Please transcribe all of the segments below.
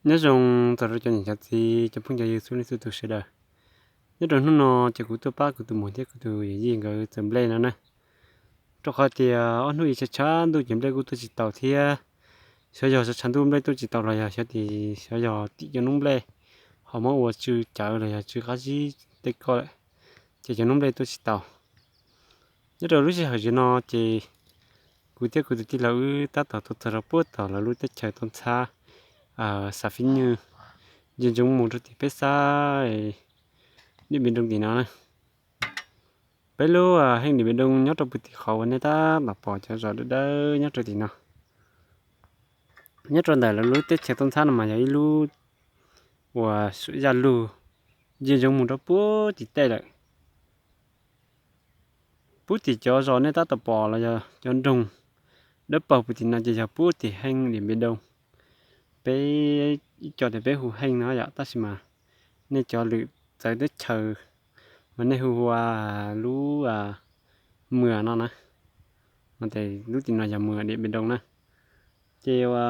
Nyob zoo txog rau cov niam cov txiv, cov phooj cov ywg txhua leej txhua tus sawv daws. Nyob rau hnub no ces kuv tuaj pab kuv tus muam thiab kuv tus yawm yij nkawd txaws nplej no na. Rau qhov tias ob hnub ib tshav tshav ntuj ces nplej kuj tuaj tsis taus thiab. Xyov yog tshav tshav ntuj nplej tuaj tsis taus los yog xyov tim, xyov yog tim cov noob nplej ho muab ua tsw cawv los yog tsw qab zib tej ko lawm, ces cov noob nplej tuaj tsis taus. Nyob rau lub sij hawm ziag no ces kuv thiab kuv tus tij laug wb tab tom tuaj txog rau puag tom lawv lub teb chaws toj ntxhab xav fib nywj, ntsia ntsoov mus rau tim peb xab Diam Npiv Doo tim no na. Peb lub heej Diam Npiv Doo nyob rau puag tim qhov uas nej tab tom pom cov zos dawb dawb nyob rau tim no. Nyob rau ntawm lawv lub teb chaws toj ntxhab no mas yog ib lub uas suam yaj lug ntsia ntsoov mus rau puag tim tej lawm. Puag tim cov zos nej tab tom pom los yog cov nroog dawb paug puag tim no ces yog puag tim heej Diam Npiv Doo. Peb ib co tias peb hu heej no yom, tab sis mas nej cov lwm txawv teb chaws mas nej hu ua lub Muas no na, no ces lub tim no yog Muas Diam Npiv Doo na. Ces ua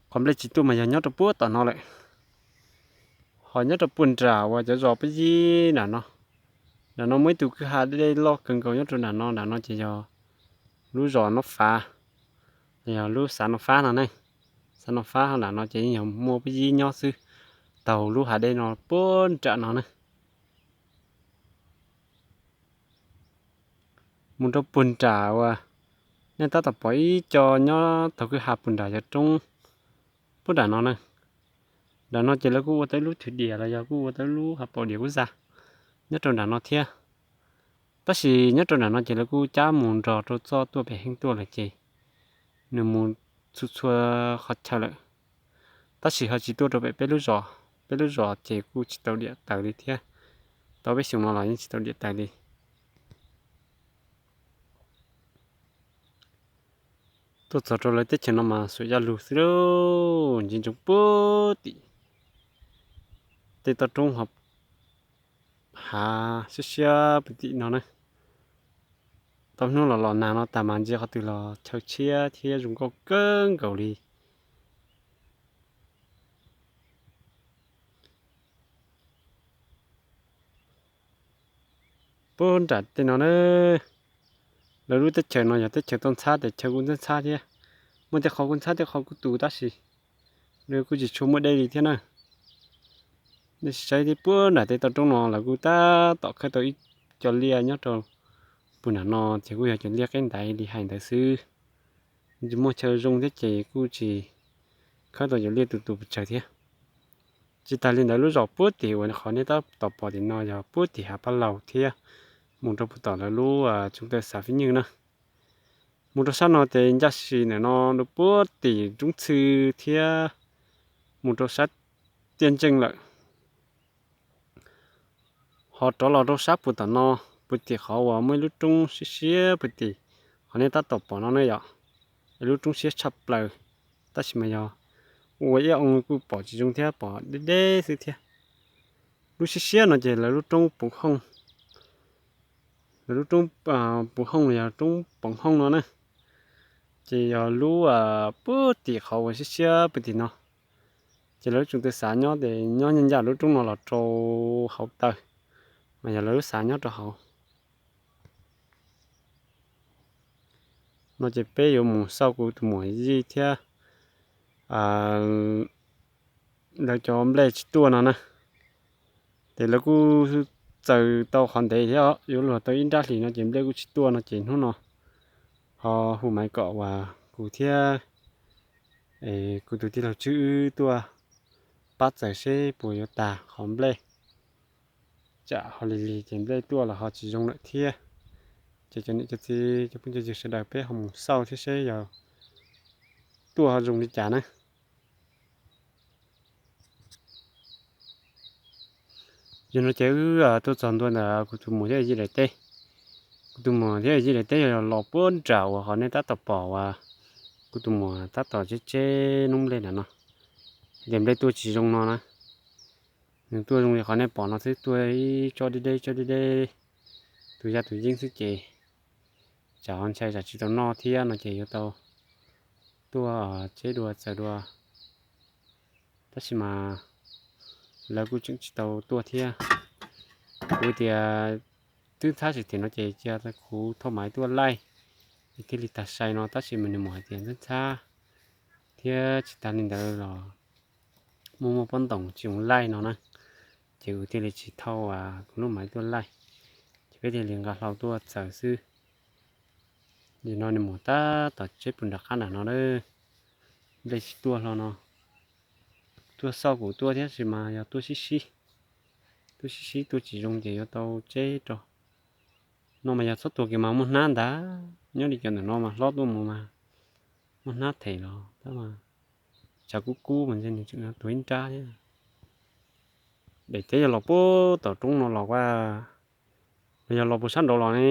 qhov nplej tsis tuaj mas yog nyob rau puag tom no lawm. Ho nyob rau puag nram uas cov zos peb yib nram no, nram no muaj ib tug kwj ha deb deb loj kawg nkaus nyob rau nram no, nram no ces yog lub zos Noj Fav, yog lub xav Noj Fav no ne. Xav Noj Fav ho nram no ces yeej yog muaj peb yib nyob xwb, taug lub hav dej no puag nram no ne. Mus rau puag nram uas nej tab tom pom ib co nyob taug kwj ha puag nram cov roob puag nram no na. Nram no ces lawv kuj ua tau ib lub thwv diam los yog kuj ua tau ib lub hav paus diam kub za nyob rau nram no thiab. Tab sis nyob rau nram no ces lawv kuj cab mus nrog rau txoj tuaj pem heev tuaj lawm ces nws mus txhua txhua qhov chaw lawm. Tab sis ho tsis tuaj rau pem peb lub zos, peb lub zos ces kuj tsis tau diam taws li thiab. Tau peb xyoos no los yeej tsis tau diam taws li. Tuaj txog rau lawv teb chaws no mas suam yaj lug xwb lauj, ntsia ntsoov puag tim tej toj roob ho hav siab siab puag tim no na. Tau hnub los los nag no tas mas ntsia qhov twg los chaw tshiab thiab zoo nkauj kawg nkaus li. Puag nram tej no na, lawv lub teb chaws no yog teb chaws toj ntxhab, teb chaws kuj ntxhab ntxhab thiab, muaj tej qhov kuj ntxhab tej qhov kuj tus tab sis kuj tsis tshua muaj dej li thiab na. Nej saib puag nram tej toj roob no lawv kuj tab tom khawb tau ib co liaj nyob rau puag nram no ces kuj yog cov liaj qeb ntaiv li hais ntawd xwb. Tsis muaj chaw zoo thiab ces kuj tsis khawb tau cov liaj tus tus pes tsawg thiab. Tsis tas li ntawd lub zos puag tim uas qhov nej tab tom pom tim no yog puag tim hav Pab Laug thiab mus rau puag tom lawv lub tsoos taw xav fib nywj na. Mus rau sab no ces ncaj si ntawm no rau puag tim roob txhw thiab mus rau sab tiaj ntseej lawm. Ho rov los rau sab puag tom no, puag tim qhov uas muaj ib lub roob siab siab puag tim qhov nej tab tom pom no ne yom, lub roob siab tshaj plaws, tab sis mas yog ua ib oo kuj pom tsis zoo thiab, pom deb deb xwb thiab. Lub siab siab no ces lawv lub roob Poov Hooj, lawv lub roob Poov Hooj los yog roob Poov Hooj no na, ces yog lub puag tim qhov uas siab siab puag tim no. Ces lawv lub tsoos taw xav nyob ces nyob ncaj ncaj lub roob no los rau hauv taw, mas yog lawv lub xav nyob rau hauv. No ces peb yuav mus xauj kuv tus muam Yij thiab lawv cov nplej tsis tuaj no na. Ces lawv kuj txaws tau qhov ntev thiab, yuav luag tau ib nrab hlis no ces nplej kuj tsis tuaj no ces hnub no ho hu Maiv kom uas kuv thiab kuv tus tij laug Tswb wb tuaj pab txaws seb puas yuav tag qhov nplej. Tsam ho lig lig ces nplej tuaj los ho tsis zoo lawm thiab. Ces cov niam cov txiv cov phooj cov ywg sawv daws peb ho mus xauj thiab seb yog tuaj ho zoo li cas na. Yog no ces wb tuaj txog ntua ntawm kuv tus muam thiab Yij lawv teb. Kuv tus muam thiab Yij lawv teb yog los puag nram uas qhov nej tab tom pom uas kuv tus muam tab tom tseb tseb noob nplej nram no. Ces nplej tuaj tsis zoo no na. Nws tuaj zoo li qhov nej pom no xwb, tuaj ib tsob deb deb tsob deb deb, tus yaj tus yeeb xwb ces tsam ho ntshai tsam tsis tau noj thiab no ces yuav tau tuaj tseb dua txaws dua Tab sis mas lawv kuj tseem tsis tau tuaj thiab. Kuv tias twb ntxhab tsis tiag no ces cia kuv thauj maiv tuaj laij, es thiaj li tag sai no. Tab sis mas nws mus hais tias ntxhab ntxhab thiab tsis tas li ntawd los muaj muaj pob ntoos tsis zoo laij no na, ces kuv thiaj li tsis thauj kuv lub maiv tuaj laij, ces peb thiaj li nqa hlau tuaj txaws xwb. Nim no nws mus tab tom tseb puag nram qab nram no na, nplej tsis tuaj hlo no. Tuaj xauj kuv tuaj thiab sis mas yog tuaj sib sib, tuaj sib sib tuaj tsis zoo ces yuav tau tseb rau. No mas yog txhob tuag kiag mas muaj hnab ntag, nyob li cov ntawm no mas hlob tuaj mus mas muaj hnab them los tab mas tsav kub kub mas ntshe nws tseem tuag ib nrab thiab. Daim teb yog los puag tom roob no los a, los yog los puag sab nraud los ne.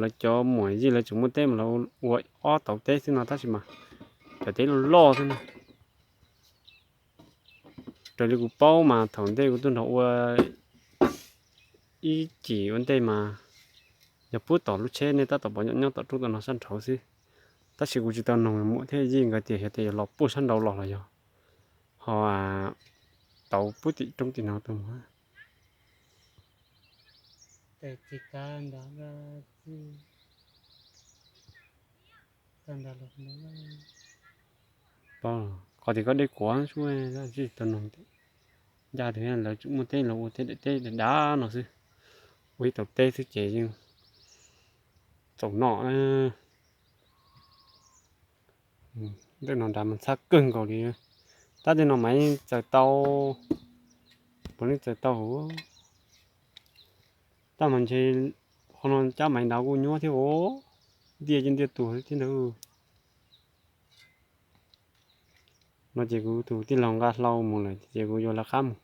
Lawv cov muam yij lawv tseem muaj teb mas lawv ua ob tauv teb xwb no tab sis mas cov teb loj loj xwb na. Raws li kuv paub mas thaum ntej kuv tuaj nrog ua ib cim ua ntej mas yog puag tom lub tsheb nej tab tom pom nyob tom roob tom no sab nraud xwb. Tab sis kuv tsis tau noog muam thiab yij nkawd tias xyov tias yog los puag sab nraud los los yog ho tauv puag tim roob tim no tuaj mus. Qhov tias koj dej kuav xwb, tsis tau noog. Ncaj tias lawv tseem muaj teb los ua teb daim teb dav dav no xwb, ua ib tauv teb xwb ces yeej txaus noj. Ntawm no nrad mas ntxhab kawg nkaus li. Tab tej no mas yeej txaws tau, puav leej txaws tau hauv. Tab mas ntshe qhov no cab maiv nrad kuj nyuaj thiab os, ntiaj ces ntiaj tuag thiab ntag. No ces kuv tus tij laug nqa hlau mus lawm ces kuv yuav lawv qab mus.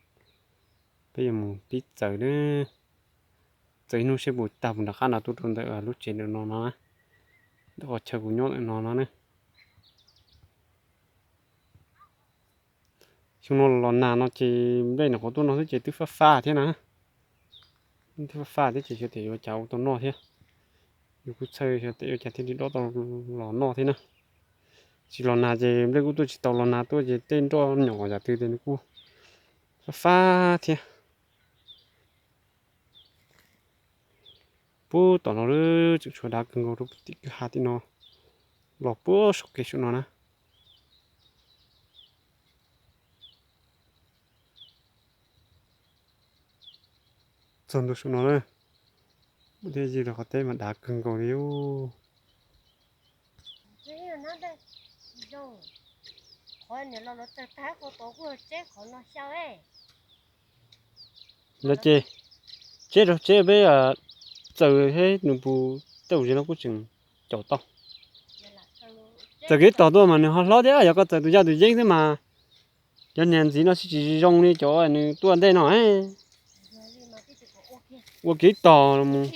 Peb yuav mus pib txaws, txaws ib hnub seb puas tag puas nram qab no tuaj rau ntawm lub tsev ntawm no no, ntawm qhov chaw kuv nyob ntawm no no ne. Xyoo no los nag no ces nplej nyuam qhuav tuaj no xwb ces twb fab fab thiab na. Twb fab fab thiab ces xyov tias yuav cas ua tau noj thiab. Yus kuj txhawj xyov tias yuav cas thiaj li dob tau los noj thiab na. Tsis los nag ces nplej kuj tuaj tsis tau, los nag tuaj ces tej nroj nyom yam twg ces nws kuj fab fab thiab. Puag tom no tseem tshuav dav kawg nkaus rau tim kwj ha tim no, los puag saum kev saum no na. Txog ntua saum no na, muam thiab yij lawv qhov teb mas dav kawg nkaus li. Ntawd ces tseb rau tseb peb txaws thiab nws puas tau zis no kuj tseem caum tau. Txawm kev tog tuaj mas nws ho hlob thiab, yog koj txawm tus yaj tus yeeb xwb mas cov niag ntxiv no tsis tsis zoo li cov nws tuaj ntej no. Ua kev tog mus,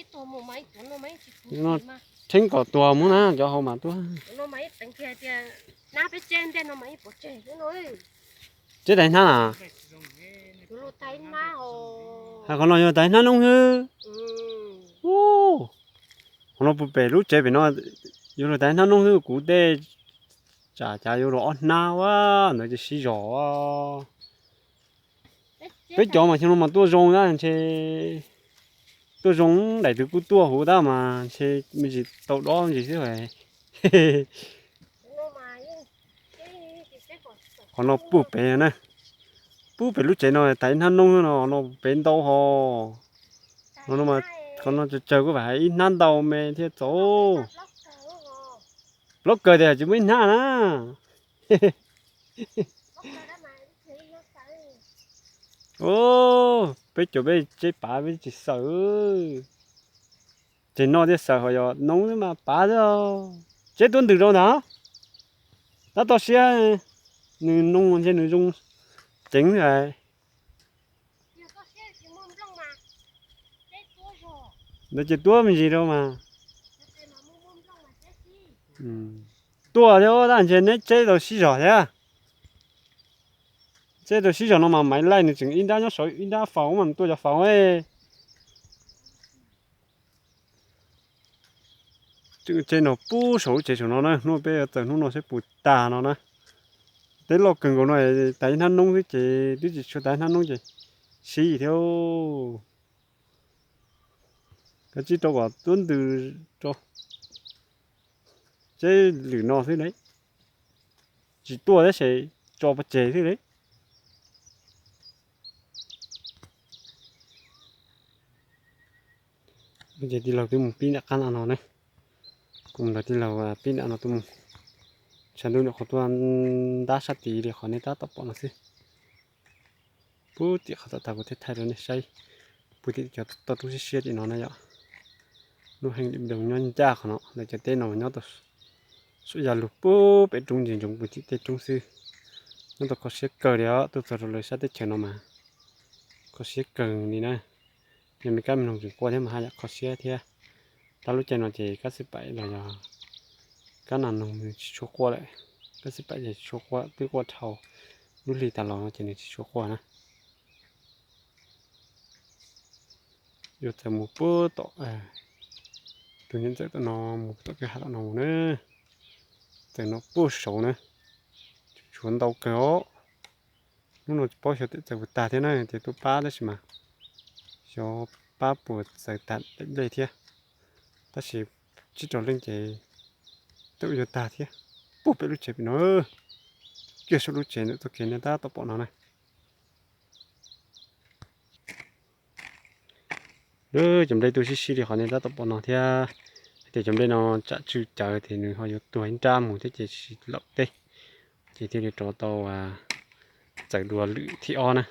rheeb kom tuag mus na cov hauv mas tuaj. Tseb tais hnab na. Hais qhov no yog tais hnab noob xwb. Qhov no puag pem lub tsev pem no yuav luag tais hnab noob xwb, kuv tej tsam cas yuav luag ob hnab ua ntawd ces sib zog. Peb cov mas xyoo no mas tuaj zoo na ntshe, tuaj zoo daim twg kuj tuaj huv tab mas ntshe me ntsis tau dob me ntsis xwb. Qhov no puag pem na, puag pem lub tsev no tais hnab noob no, no pem ntau ho. Qhov no tsawg tsawg kuj vam hais ib hnab ntau me thiaj txaus. Plaub kawg tias tsis muaj ib hnab na. Peb cov peb tseb pav peb tsis xaws. Tseg noj thiab xaws ho yog noob xwb mas pav xwb. Tseb tuab ntwm rau ntag. Tab toj siab, nws noo ntshe nws zoo ceev xwb. Ntawd ces tuab me ntsis rau mas. Tuaj thiab tab ntshe neb tseb tau sib zog thiab. Tseb tau sib zog no mas Maiv Laij nws tseem ib nrab nyob saud ib nrab faus mas tuaj cov faus. Tseem tseb no puag saum lub tsev saum no na, hnub peb yuav txaws hnub no seb puas tag no na. Teb loj kawg nkaus no, tas ib hnab noob xwb ces twb tsis tshua tas ib hnab noob ces sib thiab. Kav tsij rau kom tuab ntws rau tseb lwm no xwb lauj. Tsis tuaj tab sis tso pov tseg xwb lauj. Ces tij laug twb mus pib nram qab no ne. Kuv mus nrog tij laug pib nram no tuaj mus. Tshav ntuj nyuam qhuav tuaj ntab sab tid li qhov nej tab tom pom no xwb. Puag tim qhov tom tag kuv thiaj thaij rau nej saib. Puag tim cov toj roob siab siab tim no na yom. Lub heej lim doog nyob ncaj qhov no, lawv cov teb no nyob tau suab ya lug puag pem roob ntsis ntsoov puag tim tej roob xwb. Nyob tau kho siab kawg li os, tuaj txog rau lawv sab teb chaws no mas kho siab kawg li na. Yog me kab me noog tseem quaj thiab mas haj yam kho siab thiab. Tab lub caij no ces kab xib paim los yog kab nas noog tsis tshua quaj lawm. Kab xib paim ces tsis tshua quaj, twb quaj dhau lub hli tas los no ces nws tsis tshua quaj na. Yuav txawm mus puag tom tus niam ntxawm tom no, mus tom kwj ha tom no mus na. Txawm no puag saud na, tshuav ntau kawg os. Hnub no tsis paub xyov twm txawm puas tag thiab na, ces tuaj pab tab sis mas xyov pab puas txawm tag daim nplej thiab. Tab sis tsib rau leej ces twb yuav tag thiab. Puag pem lub tsev pem no, kiag saum lub tsev ntawm txoj kev nej tab tom pom no na. Cov nplej tuaj sib sib li qhov nej tab tom pom no thiab. Hais tias cov nplej no tsam tsw cawv ces nws ho yuav tuag ib nrab mus thiab ces tsis laum teb, ces thiaj li rov tau txawm dua lwm thib ob na.